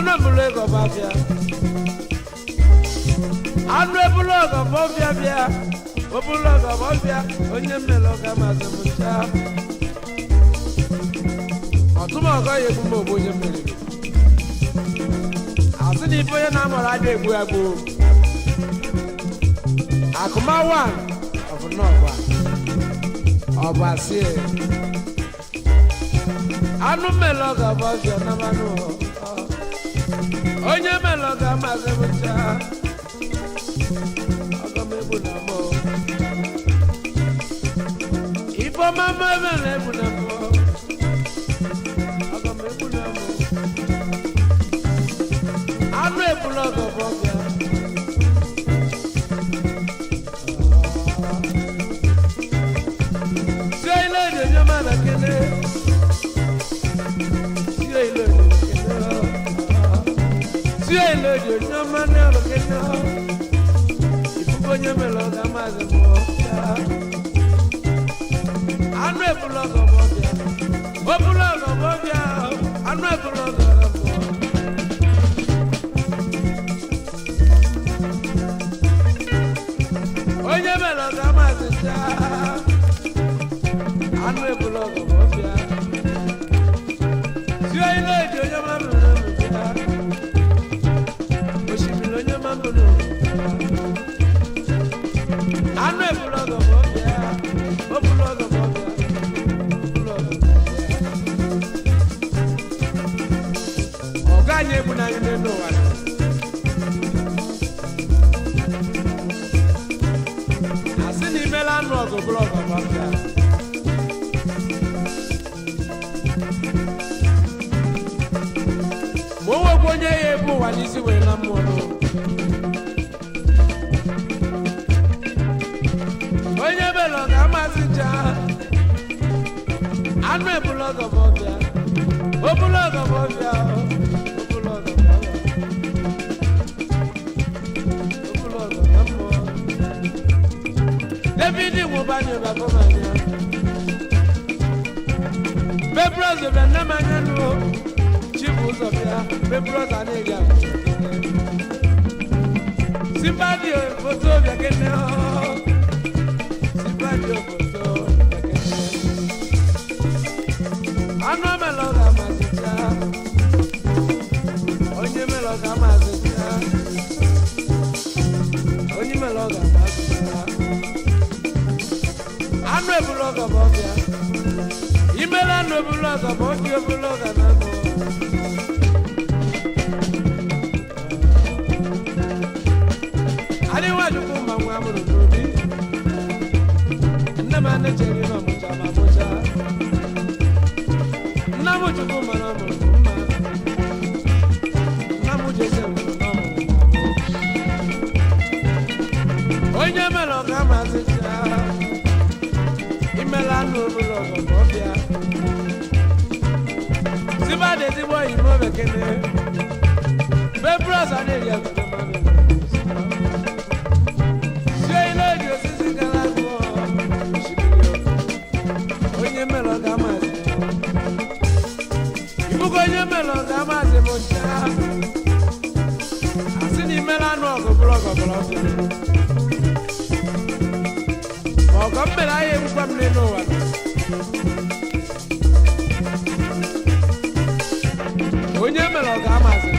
Anụ ebulu ego bụ afịa. Anụ ebulu ọgọ bụ ọfịa bịa. Obulu ọgọ bụ ọfịa. Onye mmele ọga masị m ncha. Ọtụmọgọ ya egbu m ogbu onye meriri. Asị na ife onye na-amụrụ adị egbu egbu. Akụma wan ọbụ n'ọgba. Ọ bụ asị e. Anụ mmele ọgọ bụ ọfịa na mmanụ. Onye mmele ọgọ amasị m ncha. Ọgọ m egbu na mụ. Ifeọma mmele egbu na mụ. Ọgọ m egbu na mụ. Anụ ebula ọgọ bụ ọbịa. Sie ile eji onye ọma na kele. Sie ile eji kele. Sie ile eji onye ọma na kele. Ifufe onye mere ọ ga-amaghị m ọbịa. Anụ ebula ọgọ bụ ọbịa. Obula ọgọ bụ ọbịa. Anụ ebula ọgọ bụ ọbịa. Onye mere ọga maazị chaa. Anụ ebula ọgọ bụ ọbịa. Sie ile eji onye ma mụrụ bịa. Osimiri onye ma mụrụ bịa. Anụ ebula ọgọ bụ ọbịa. Obula ọgọ bụ ọbịa. Obula ọgọ bụ ọbịa. Ọga anyị egbu na anyị n'elu ụwa. Asị na imela anụ ọgụ bụrụ ọgụ bụ ọbịa. Ma o nwekwa onye ya ebu ụwa n'isi wee na mmụọ n'ụwa. Onye bere ọ ga-amasị ncha. Anụ ebula ọgọ bụ ọbịa. Obula ọgọ bụ ọbịa. Obula ọgọ bụ ọbịa. Obula ọgọ na mmụọ. David nwụbanye baba manya. Bebros bịa nne m anya nụ. Chibu ụzọ bịa. Bebros a na-eri agwa. Simbadi foto bịa kene ọ. Simbadi foto bịa kene. Anụ melọ ga-amasịcha. Onye melọ ga-amasịcha. Onye melọ ga-amasịcha. Anụ ebulu ọgọ bụ ọbịa. Imela anụ ebulu ọgọ bụ ọbịa ebulu ọgọ na anụ. Adịwajukwu ma nwa amụrụ n'obi. Nne m anechere na ọmụcha ma mụcha. Nna m Chukwu mara ọmụrụ m mma. Nna m Jose mụrụ na ọmụrụ m amụ. Onye mere ọ ga-amasịcha. Imela anụ obere ọgọ ma ọ bịa. Sibadị ezigbo enyi m obekene. Bebros a na-eri agụgụ mmadụ. Sie ile eji osisi gara agụọ. Osimiri onye mere ọ ga-amasị. Ibugo onye mere ọ ga-amasị bụ ncha. Asị na imela anụ ọgụ bụrụ ọgọ bụrụ ọgụ. Ma ọgọ m mere ahịa egbukwa m n'elu ụwa. Onye mere ọ ga-amasị.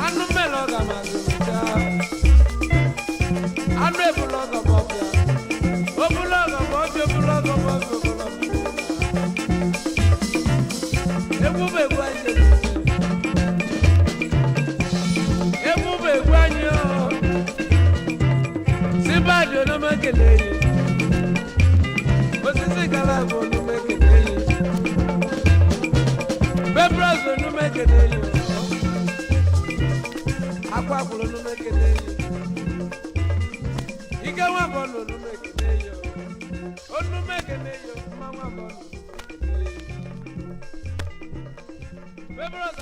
Anụ mmelụ ọ ga-amasị m chaa. Anụ ebulu ọgọ m ọbịa. Obulu ọgọ m ọbịa, obulu ọgọ m ọbịa, obulu ọgọ m ọbịa. Egwu bụ egwu anyị ji eme. Egwu bụ egwu anyị o. Sibadị onome ekele yi. Osisi gara aga onome ekele yi. Bebros onome ekele yi. Akwa akwụrụ onome ekele yi. Ike nwa bọọlụ onume ekele yo. Onume ekele yo, mma nwa bọọlụ onume ekele yo. Bebros.